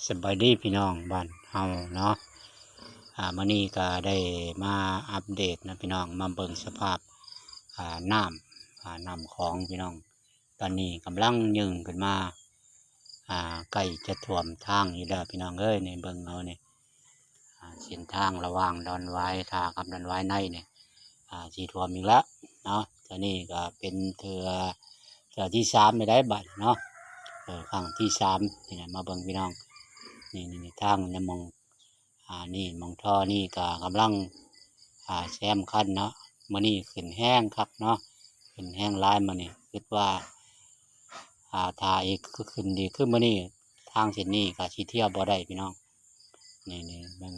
ສະບາຍດີພີ່ນ້ອງບ້ານເຮົາເນາະ. ອາ ມື້ນີ້ກໍໄດ້ມາອັບເດດນະພີ່ນ້ອງ, ມາເບິ່ງສະພາບ ອາ ນ້ຳ ອາ ນ້ຳຂອງພີ່ນ້ອງ. ຕອນນີ້ກຳລັງຍື່ນຂຶ້ນມາ ອາ ໃກ້ຈະຖ້ວມທາງຢູ່ແລ້ວພີ່ນ້ອງເອີຍ. ນີ້ເບິ່ງເອົານີ້ ອາ ເສັ້ນທາງລະຫວ່າງດອນຫວາຍ ທ່າຄຳດອນຫວາຍໃນນີ້ ອາ ຊິຖ້ວມອີກແລ້ວເນາະ. ເທື່ອນີ້ກໍເປັນເທື່ອ ເທື່ອທີສາມແລ້ວໄດ໋ບາດນີ້ເນາະ. ເອີ ຄັ້ງທີສາມນີ້ນະ ມາເບິ່ງພີ່ນ້ອງ. ນີ້ ນີ້ ນີ້ ທາງນີ້ໝ່ອງ ອາ ນີ້ໝ່ອງທໍ່ນີ້ກໍກຳລັງ ອາ ແຊມຄັນເນາະ. ມື້ນີ້ຂຶ້ນແຮງຄັກເນາະ, ຂຶ້ນແຮງຫຼາຍມື້ນີ້. ຄິດວ່າ ອາ ຖ້າອີກ ຄື ຂຶ້ນອີກຄືມື້ນີ້ ທາງເສັ້ນນີ້ກໍຊິທຽວບໍ່ໄດ້ພີ່ນ້ອງ. ນີ້ ນີ້ເບິ່ງ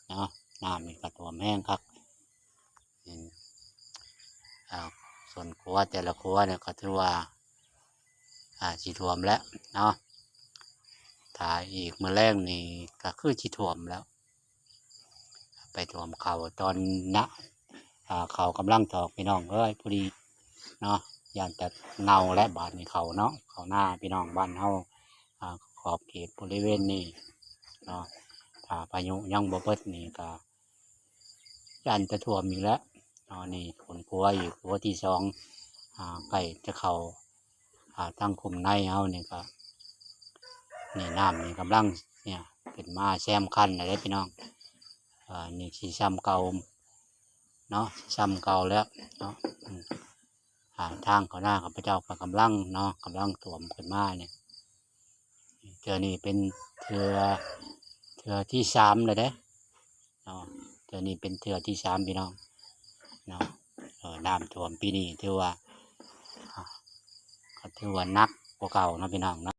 ເນາະ, ນ້ຳນີ້ກໍຖ້ວມແຮງຄັກ. ອືມ ອ່າ ສ່ວນຂົວແຕ່ລະຂົວນີ້ກໍຖືວ່າ ອ່າ ຊິຖ້ວມແລ້ວເນາະ. ຖ້າອີກມື້ແລງນີ້ກໍຄືຊິຖ້ວມແລ້ວ, ໄປຖ້ວມເຂົ້າຕອນນະ ອ່າ ເຂົ້າກຳລັງຖອກ ພີ່ນ້ອງເອີຍ. ພໍດີເນາະ, ຢ້ານຈະເນົ່າແຫຼະບາດນີ້ເຂົ້າເນາະ, ເຂົ້ານາພີ່ນ້ອງບ້ານເຮົາ ອ່າ ຂອບເຂດບໍລິເວນນີ້ເນາະ. ຖ້າພາຍຸຍັງບໍ່ເບິດນີ້ກໍ ຢ້ານຈະຖ້ວມອີກແລ້ວເນາະ. ນີ້ຂົນຂົວອີກ ຂົວທີສອງ ອ່າ ໃກ້ຈະເຂົ້າ ອ່າ ທາງຄຸ້ມໃນເຮົານີ້ກໍ ນີ້ນ້ຳນີ້ກຳລັງ ເນຍ ຂຶ້ນມາແຊມຄັນແລ້ວເດ້ພີ່ນ້ອງ. ອ່າ ນີ້ຊິຊ່ຳເກົ່າເນາະ, ຊິຊ່ຳເກົ່າແລ້ວເນາະ. ອືມ ອ່າ ທາງເຂົ້ານາຂ້າພະເຈົ້າກໍກຳລັງເນາະ, ກຳລັງຖ້ວມຂຶ້ນມານີ້. ເທື່ອນີ້ເປັນເທື່ອ ເທື່ອທີສາມແລ້ວເດ້ເນາະ, ເທື່ອນີ້ເປັນເທື່ອທີສາມພີ່ນ້ອງເນາະ. ເອີ ນ້ຳຖ້ວມປີນີ້ຖືວ່າ ກໍຖືວ່າໜັກກວ່າເກົ່າເນາະພີ່ນ້ອງເນາະ.